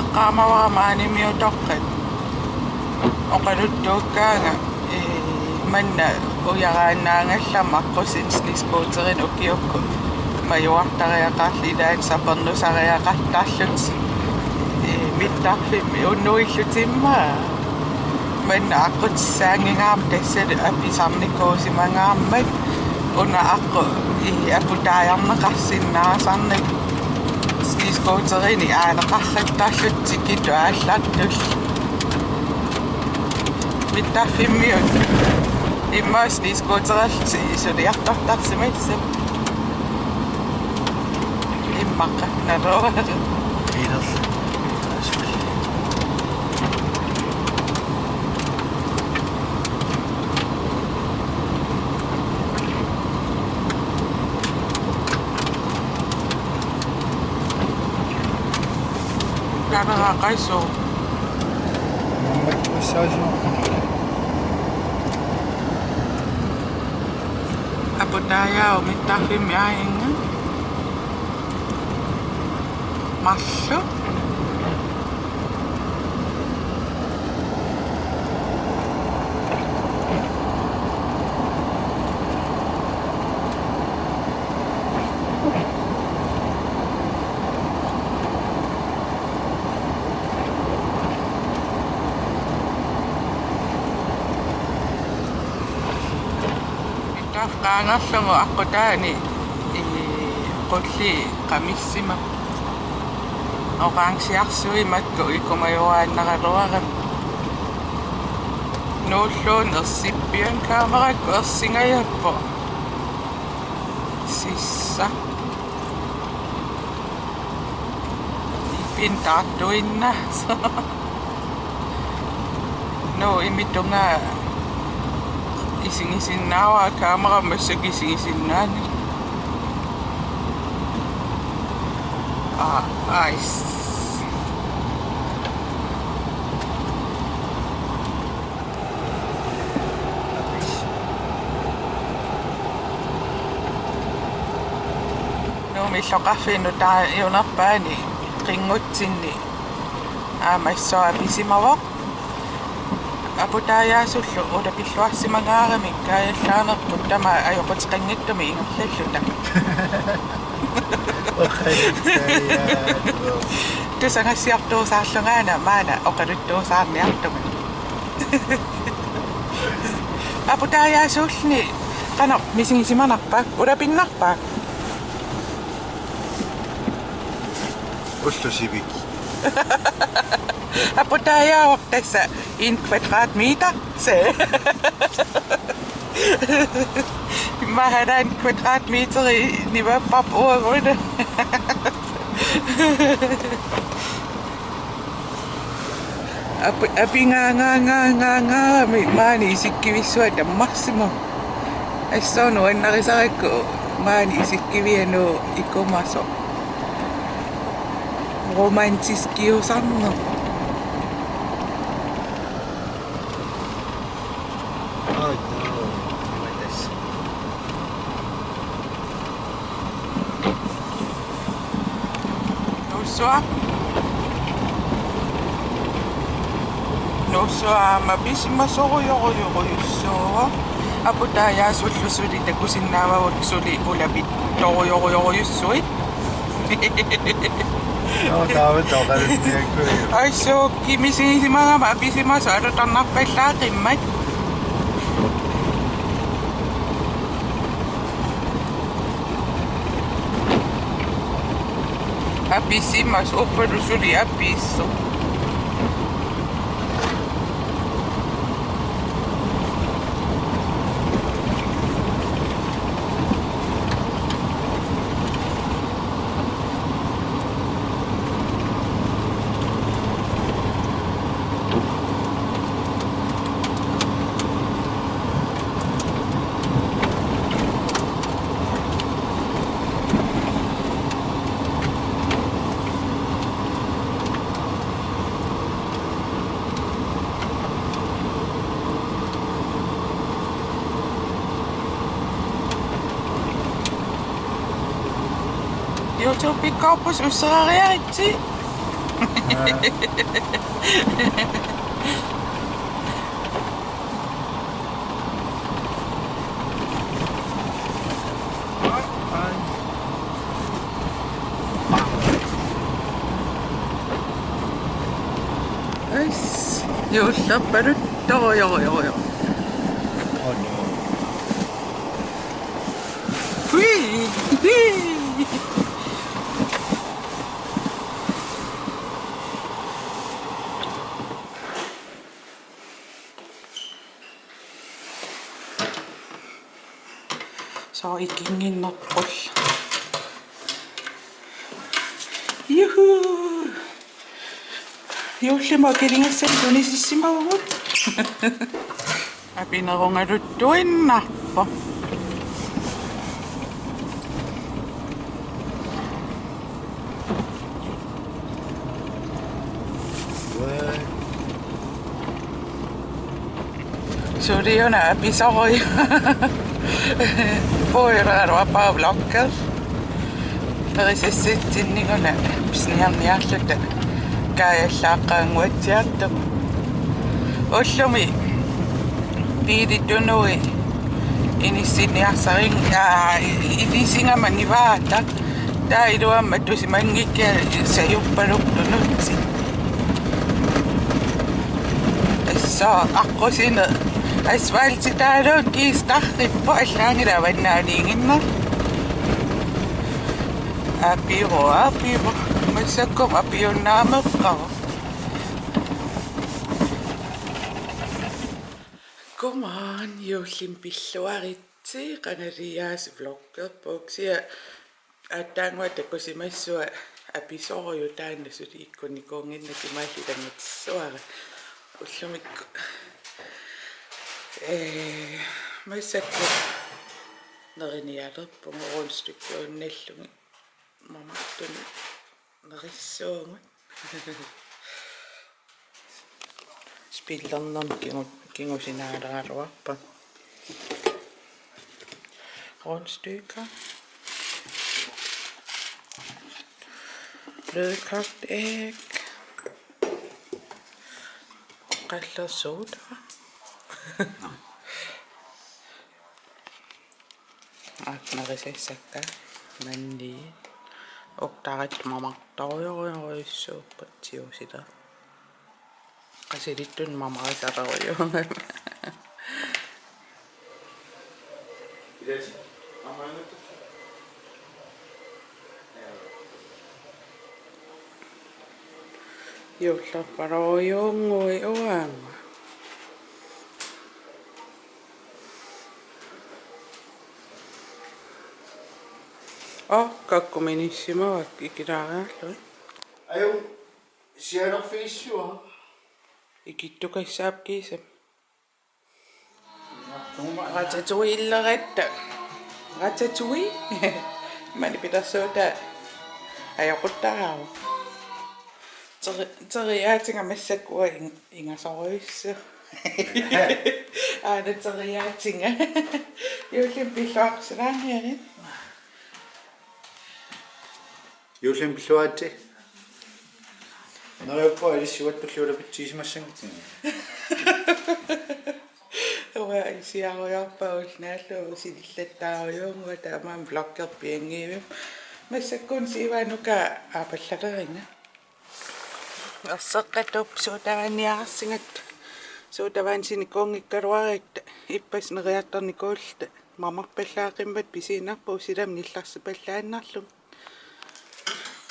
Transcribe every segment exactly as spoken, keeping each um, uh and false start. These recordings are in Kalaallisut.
Eqqaamavara maanimiutoqqat oqaluttuukkaanga, ee, manna ujaraannaangallarmat aqqusineq snescooterinik ukiukkut majuartariaqarlutik ilaanni sapernusariaqartarlutik, ee, mittarfimmi unnuillutik immaqa. Manna aqqutissaanngingaarmat tassalu apisarnikuusimangaarmat una aqqut, ee, aputaajarneqarsinnaasarnak snescooterinik aaneqarrattarlutik tikitut aallartullu. Mittarfimmiut immaqa snescooterillutik suliartortarsimassapput. Immaqa naluara. Iilerlu. Taanna qaiso. Aputaajaavoq mittarfimmi aajuna. Marluk. Mittarfik qaangerlugu aqqutaani, ee, qulliit qamissimapput. Orangersuit makku ikumajuaannaraluarami. Nuulluun ersippian kaamerakkut ersingajappoq. Sissaq. Pintaartuinnaq. Nå, imittunnga isigisinnaavara, kamera massakkut isigisinnaanngilaq. Aa, ais. Nuummi illoqarfiit nutaajunerpaani qinngutsinni aamma issoq apisimavoq. Aputaajaasullu ulapilluarsimangaaramik kaajallaanerput tamaat ajoquteqanngitsumik ingerlalluta. Oqaluttaajaa. Tusagassiortuusaarlunga aana maanna oqaluttuusaarniartunga. Aputaajaasulluunniit qanoq misigisimanarpa, ulapinnarpa? Ullut sivikii. Aputaajaavoq tassa en kvadratmeter, se. Immaqa halvanden kvadratmeteri nivaapparput uagut. Api-, apingaangaangaangaangaarami maani isikkivissuaq tammarsimavoq. Assut nuannarisarakku maani isikkiviat nuup ikumasoq. Romantiskiusarneq. Oh no. Nuussuaq. Nuussuaq aamma pisimasorujorujorujussuuvoq. Aputaajaasullu suli takusinnaavagut suli ulapittorujorujorujussuit. Nå, taava toqalinniakku. Aissuukkut misigisimagama apisimasoq alutornarpallaaqimmat. Apisimasoq, uppalu suli apiissoq. YouTube-ikkut usseriaritsi. Ais, juullerpaluttorujorujorujor. Oh no. Hui! Hui! Soorlu ikinnginnerput. Juhu! Juullimut akiligassamik tunisissimavugut. Apinerungaluttuinnarpoq. Suliuna apisorujuk. Puioraalu apaa vlogger. Perisassitsinni una pisiniarniarluta kaajallaqqaannguatsiartoq. Ullumi biili tunui inissinniarsarin-, aa, ilisigama nivaata. Taava iluamik atusimanngikkiga sajuppaluttunut. Assut aqqusineq asfaltitaaluunniit kiistarrippoq, allaanngilaq avannaaniiginnarlugu. Apivoq, apivoq. Massakkut apiunnaameqqavoq. Come on, juullimi pilluaritsi, qangali aasiit vloggerpugut. Kisianni aatsaannguaq takusimassua apisorujuk, taanna suli ikkunnikuunnginnakku imaallu ilanngutissuara ullumikkut. Ee, massakkut nerinialerpunga rundstykkeunnallugit mamartunik nerissuugut. Spillernermik kingu-, kingusinaalegaluarpat. Rundstykker. Blødkogt æg. Qallersuutaa. Aap, nerisassakka. Manni. Uktarit mamartorujorujorujussuupput juicita. Qasilittunik mamarisalerujussuugami. Juullerpaluunnguit uanga. Oh, kakkuminissimavakka ikilaariarlugit. Ajunngilaq sianerfigissuara. Ikittukassaapput kiisami. Ratatouilleratta. Ratatouille. Maani pilersuutaat ajoquttaraavoq. Teri-, teriaatinga massakkut in-, ingasorujussuaq. Aana teriaatinga. Juullimi pilluaqqusilaarniarit. Juullimi pilluaritsi. Neriuppunga ilissi uattulli ulapitsisimassanngitsinni. Uanga isiarujoorpara ulloq naallugu sinillattaarujuunnguara, taamaammat vloggerpianngivimma. Massakkummi Siivaa nukaa aappallaleriga. Erseqqattup sodavandiarsigatta. Sodavandinikuunngikkaluaratta, ippassaq neriartornikuulluta. Mamarpallaaqimmat pisiinnarpugut, silami nillarsipallaannarlugu.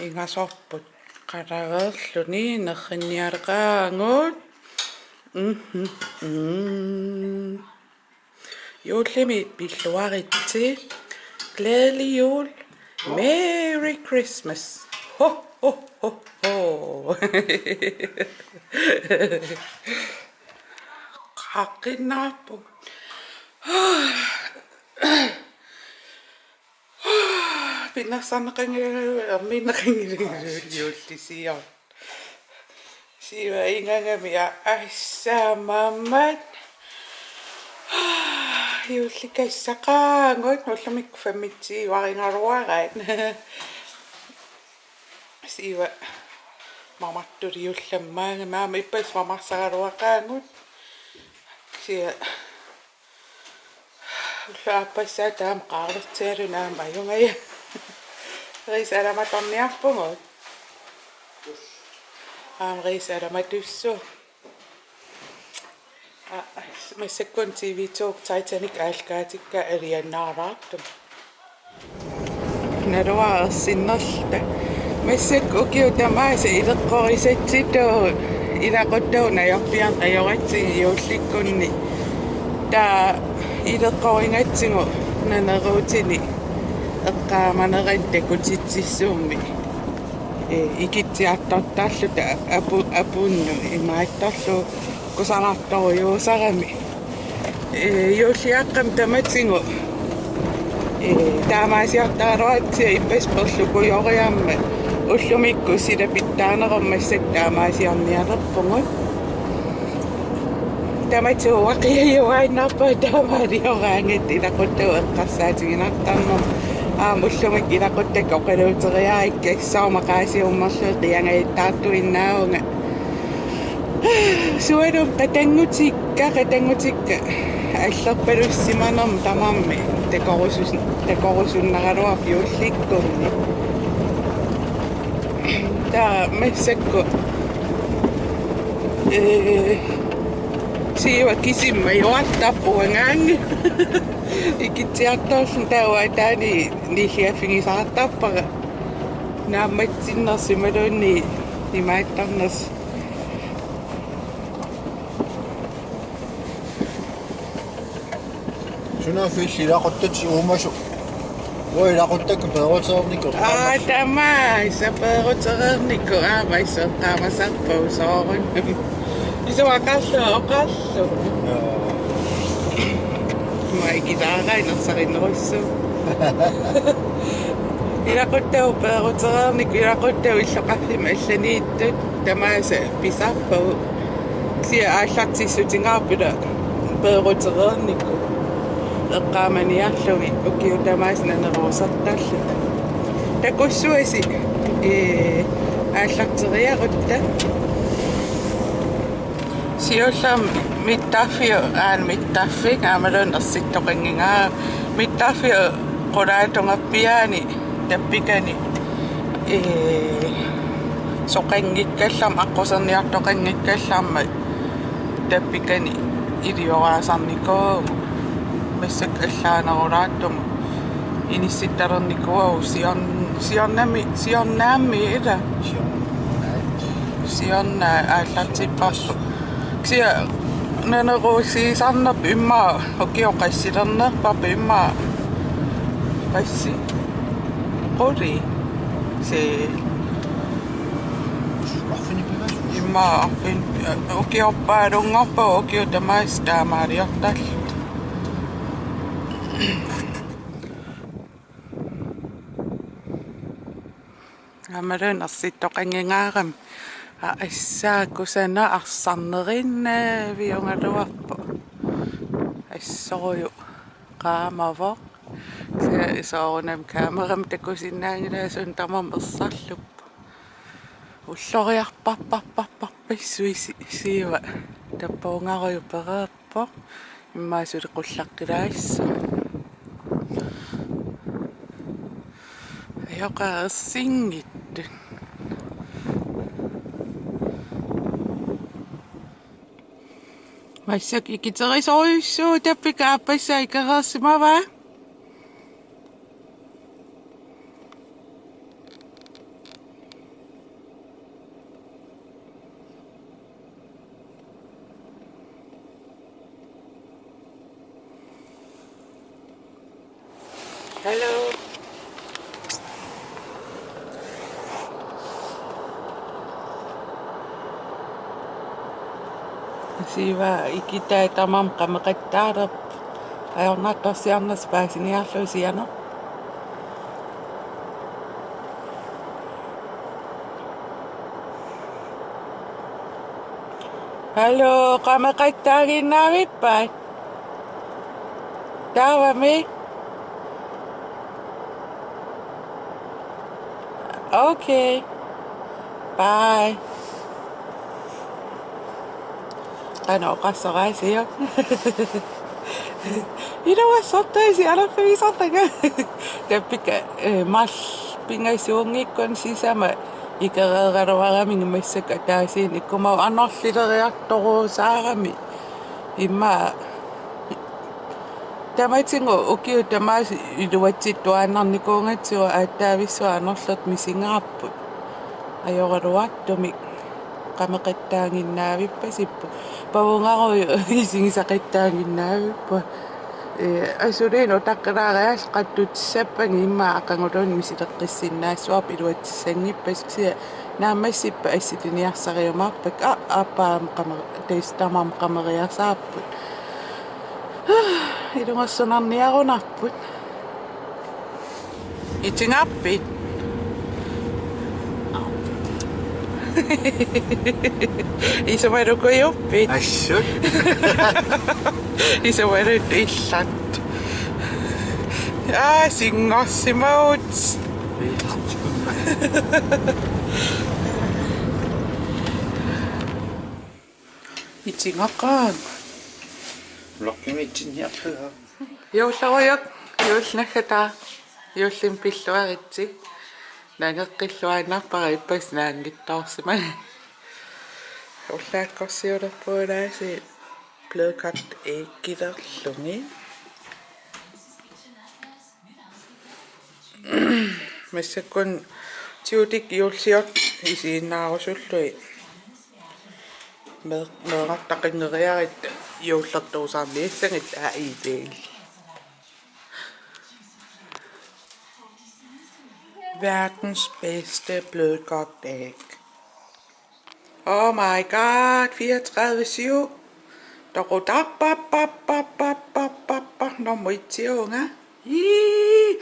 Ingasorput qalareerluni nerrinnialeqaagut. Mhm, mm. Juullimi pilluaritsi. Glædelig jul. Merry Christmas. Ho, ho, ho, ho. Qaqqinnaarpunga. Pinnersarneqanngilanga, ermiinneqanngilanga juullisior. Siivaa igangami a-, assaamammat. Juullikassaqaagut, ullumikkut femogtyve-arigaluaraat. Iva mamartuliullammaanga, maama ippassaq mamarsaraluaqaagut. Kisianni ullut aappassaat taama qaarlutsialu naamik ajunngajak. Riisi alamatorniarpugut. Aamma riisi alamatussaaq. Aa, massakkut T V to Titanic aallakaatikka alianaaraartut. Naluara ersinnerluta. Massakkut ukiut tamaasa ileqqorisatsitut ilaquttagut najorpiarneq ajoratsigit juullikkunni. Taava ileqqorigatsigu naneruutini eqqaamanerani takutitsissummik. Ee, ikitsiartortarluta apu-, apuunnut imaattorlugu kusanartorujuusarami. Ee, juulliaqqami tamatigut, ee, taamaasiortaraluartut ippassaq perlukujoriarmat ullumikkut silapitsaanerummata taamaasiornialerpugut. Tamatigut uaqiajuaannarpunga taamaalioraangatta ilaquttagut eqqarsaatiginartarnermut. Aamma ullumikkut ilaquttakka oqaluuteriarakku soorlu maqaasiummerlugit qiangajattaartuinnaavunga. Sualummik qatanngutikka, qatanngutikka allerpalussimanermut tamarmik takorusus-, takorusunnaraluarput juullikkunni. Taava massakkut, ee, Siiva kisima juartarpoq uangaanni. Ikitsiartorluni taava taanna nilliaffigisartarpara. Naammatsinnersoq imaluunniit imaattarnersoq. Sunaaffa illit ilaquttatit uumasut? Uanga ilaquttakka peerutereernikut. Aa, tamaasa peerutereernikut, aa, massakkut eqqaamasarpagut soorunami. Isumaqarlugu oqarlugu. Jaa. Uanga ikilaarai nersarinnerussuuvoq. Ilaquttagut peerutereernikut, ilaquttagut illoqarfimmi allaniittut tamaasa pisarpagut. Kisianni aallartissutigaarput ila peerutereernikut eqqaamaniarlugit ukiut tamaasa naneruusertarluta. Takussuasi, ee, aallarteriarutta. Siullermik mittarfiup, aana mittarfik aammaluunniit ersittoqanngingaarami, mittarfiup qulaatungerpiaani tappikani, ee, soqanngikkallarmat, aqquserniartoqanngikkallarmat tappikani ilioraasarnikuuvugut. Massakkut allaanerulaartumut inissittalernikuuagut sior-, siornami, siornaami ila. Siornaat. Siornaat aallartipparput. Kisianni naneruussiisarnerput immaqa ukioq qassilernerparput immaqa qassit? Qulit. Se. Arfineq-pingasut. Immaqa arfin-, ukiorpaalunngorpagut ukiut tamaasa taamaaliortarluta. Aammaluunniit ersittoqanngingaarami. Aa, assaa kusanaq arsarnerinnaviugaluarpoq. Assorujuk qaamavoq. Kisianni soorunami kamerami takusinnaanngilaat, suna tamarmi ersarluppoq. Ulloriarparparparparpassuit si-, Siiva tappaungarujuk pereerpoq. Immaqa suli qullaqqilaassaaq. Ajoqaaq ersinngitsut. Massakkut ikiterisorujussuuvoq, tappikani aappassaa ikereersimavaa. Hello. Siiva ikitai tamarmik qameqattaalerput. Ajornartorsiornersoq paasiniarlugu sianerpoq. Hallo, qameqattaaginnavippat? Taavami? Okay. Bye. Qanoq oqassoraasiuk? Iluassortaasi alerfigisartanga. Tappika, eh, marluk pingasuunngikkuni sisamat ikereeraluaramigit massakkut ataasiinnaq ikkumagu anorlileriartorusaarami. Immaqa tamatigut ukiut tamaasa iluatsittuaannarnikuugatsigu aatsaavissuaq anorlertut misigaarput. Ajoraluartumik qameqattaaginnaavippasipput. Pavungarujuk isigisaqattaaginnaavipput. Ee, asuliinnaq utaqqilaariarlugu qattutissappagut immaqa aqaguluunniit misileqqissinnaassuarput iluatsissanngippassi kisianni naammassippat assiliniarsariumaarpakka a-, aappaa aamma qameri-, tassa tamaasa qameriasaarput. Ilungersunarniarunarput. Itigarpit? Isumalukujuppit? Assut. Isumaluttut illat. Aa, sinngorsimavut. Itigaqaanga. Vloggimi itsinniarlugu. Juullerujuk, juulli naggataaq, juullimi pilluaritsi. Nangeqqilluinnarpara ippassaq naanngitsoorsimagami. Ullaakkorsiulerpugut aasiit blødkakkeeqqilerlugit. Massakkut juullip juulliortut isiginnaarusullugit. Mee-, meerartaqanngeriaritsi juullertuusaarniassagit A I D-l. Verdens bedste blødkogt æg. Oh my god, fireogtredive syv. Toqutarpappappappappappa, nummer et-iuvunga. Ii.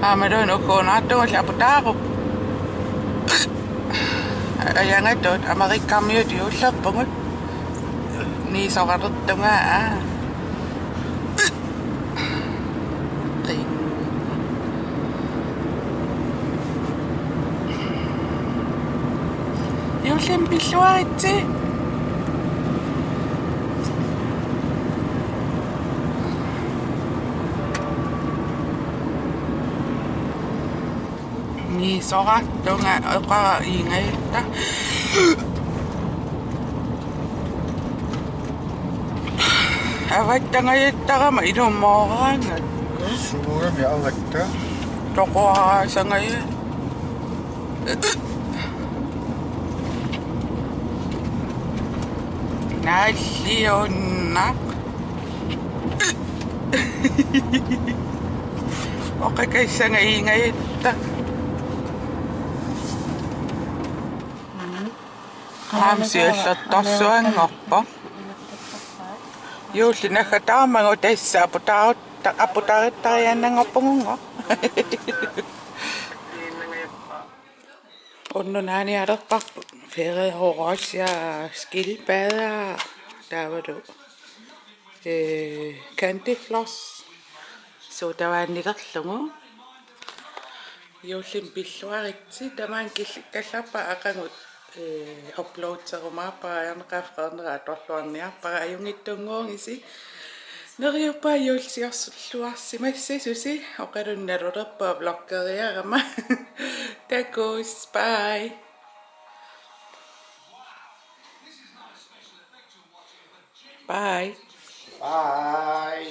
Aamma taanna ukkuunaartugut aputaarup. Ajangatut Amerikamiut juullerpugut. Niisoralertunga, aa. Qing. Juullimi pilluaritsi. Niisoraartunga oqara iingajatta. Avattangajattarama ilummooraangat. Sumugami avatta. Toqoraasangajat. Naalliunnaq. Oqakassanga iingajatta. Aamma siullertorsuanngorpoq. Juulli naggataarmagu tassa aputaarutta-, aputaarittariaannanngorpugunngooq. Unnugu naanialerparput Ferrero Rocher skildpadder taavalu, eh, candyfloss sodavandilerlugu. Juullimi pilluaritsi, tamaani killikkallarpara aqagu, eh, uploaderumaarpara, ajornaqaaq freernera atorluarniarpara, ajunngitsunnguugisi. Neriuppunga juullisiorluarsimassasusi, oqalunnarulerpunga vloggeriarama. Takuss, bye. Bye. Bye.